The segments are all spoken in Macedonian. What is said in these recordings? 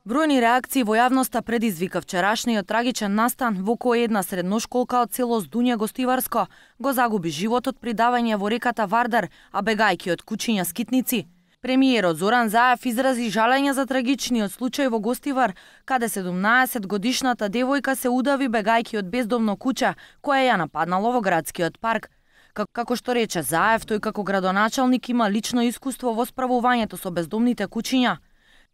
Бројни реакции во јавноста предизвика вчерашниот трагичен настан во кој една средношколка од село Здуње Гостиварско го загуби животот при давање во реката Вардар, а бегајќи од кучиња скитници. Премиерот Зоран Заев изрази жалење за трагичниот случај во Гостивар, каде 17-годишната девојка се удави бегајќи од бездомно куче кое ја нападнало во градскиот парк. Како што рече Заев, тој како градоначалник има лично искуство во справувањето со бездомните кучиња.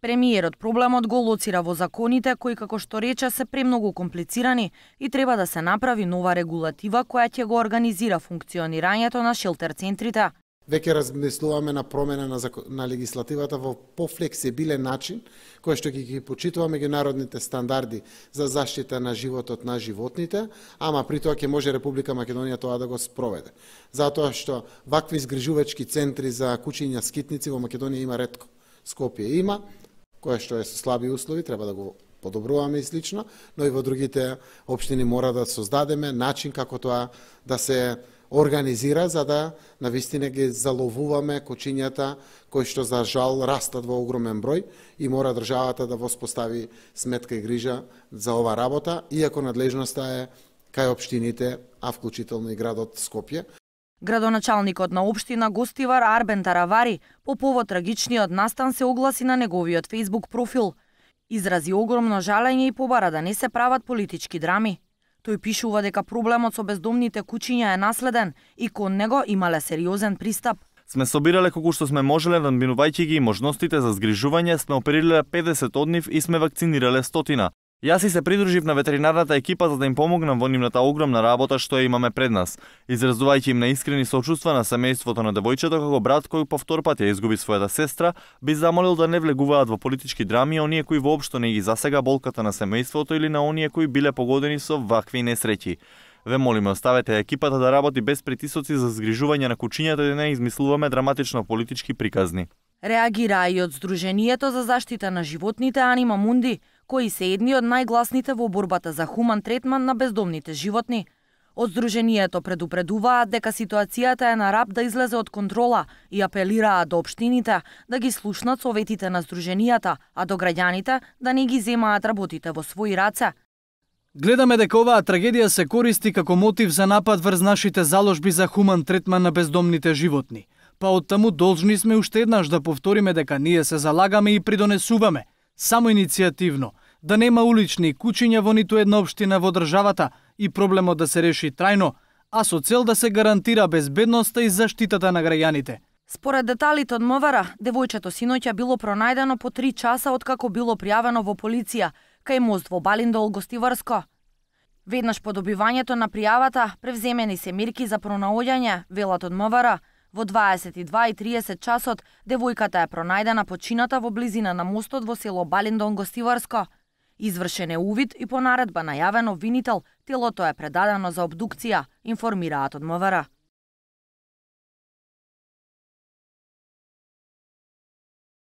Премиерот проблемот го лоцира во законите кои, како што рече, се премногу комплицирани и треба да се направи нова регулатива која ќе го организира функционирањето на шелтер центрите. Веќе размислуваме на промена на легислативата во пофлексибилен начин, кој што ќе ги почитува меѓународните стандарди за заштита на животот на животните, ама при тоа ќе може Република Македонија тоа да го спроведе. Затоа што вакви згрижувачки центри за кучиња скитници во Македонија има ретко. Скопје има, кое што е со слаби услови, треба да го подобруваме и слично, но и во другите општини мора да создадеме начин како тоа да се организира, за да навистина ги заловуваме кучињата кои што за жал растат во огромен број и мора државата да воспостави сметка и грижа за ова работа, иако надлежноста е кај општините, а вклучително и градот Скопје. Градоначалникот на општина Гостивар Арбен Таравари по повод трагичниот настан се огласи на неговиот Facebook профил. Изрази огромно жалење и побара да не се прават политички драми. Тој пишува дека проблемот со бездомните кучиња е наследен и кон него имале сериозен пристап. Сме собирале колку што сме можеле, надминувајќи ги можностите за згрижување, сме оперирале 50 од нив и сме вакцинирале 100. Јас и се придружив на ветеринарната екипа за да им помогнам во нивната огромна работа што ја имаме пред нас, изразувајќи им на искрени сочувства на семејството на девојчето како брат кој по втор пат ја изгуби својата сестра, би замолил да не влегуваат во политички драми оние кои воопшто не ги засега болката на семејството или на оние кои биле погодени со вакви несреќи. Ве молиме, оставете екипата да работи без притисоци за згрижување на кучињата и да не измислуваме драматично политички приказни. Реагира и од Сдруженијето за заштита на животните Анима Мунди, кои се едни од најгласните во борбата за хуман третман на бездомните животни. Од Сдруженијето предупредуваат дека ситуацијата е на рап да излезе од контрола и апелираат до општините да ги слушнат советите на Сдруженијата, а до граѓаните да не ги земаат работите во своји раце. Гледаме дека оваа трагедија се користи како мотив за напад врз нашите заложби за хуман третман на бездомните животни. Па оттаму должни сме уште еднаш да повториме дека ние се залагаме и придонесуваме, само иницијативно, да нема улични кучиња во ниту една општина во државата и проблемот да се реши трајно, а со цел да се гарантира безбедноста и заштитата на граѓаните. Според деталите од МВР, девојчето синоќа било пронајдено по 3 часа откако било пријавено во полиција кај мост во Балиндол, Гостиварско. Веднаш по добивањето на пријавата, превземени се мерки за пронаоѓање, велат од МВР. Во 22:30 часот, девојката е пронајдена почината во близина на мостот во село Балиндон, Гостиварско. Извршен е увид и по наредба на јавен обвинител, телото е предадено за обдукција, информираат од МВР.